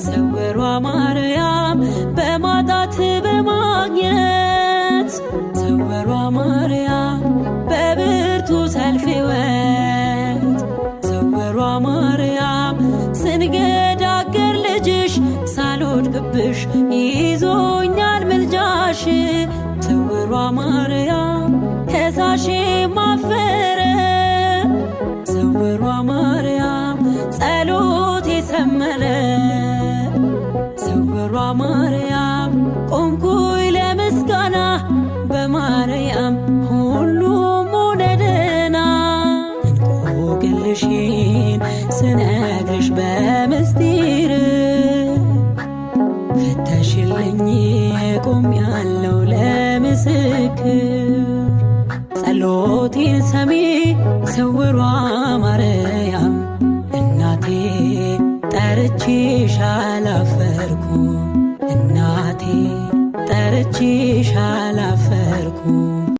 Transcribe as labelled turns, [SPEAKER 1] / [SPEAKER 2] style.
[SPEAKER 1] ስውሯ ማርያም በማጣት በማግኘት፣ ስውሯ ማርያም በብርቱ ሰልፍ ሕይወት፣ ስውሯ ማርያም ስንገዳገር ልጅሽ ሳልወድቅብሽ ይዞኛል ምልጃሽ፣ ስውሯ ማርያም ከሳሼ ማፈረ፣ ስውሯ ማርያም ጸሎቴ ሰመረ፣ ስውሯ ማርያም ቆምኩኝ ለምስጋና በማርያም ሁሉም ሆነ ደህና። እንቆቅልሽን ስነግርሽ በምስጢር ፈተሽልኝ ቆሜያለሁ ለምስክር፣ ጸሎቴን ሰሚ ስውሯ ማርያም እናቴ ጠርቼሽ አላፈርኩም፣ እናቴ ጠርቼሽ አላፈርኩም።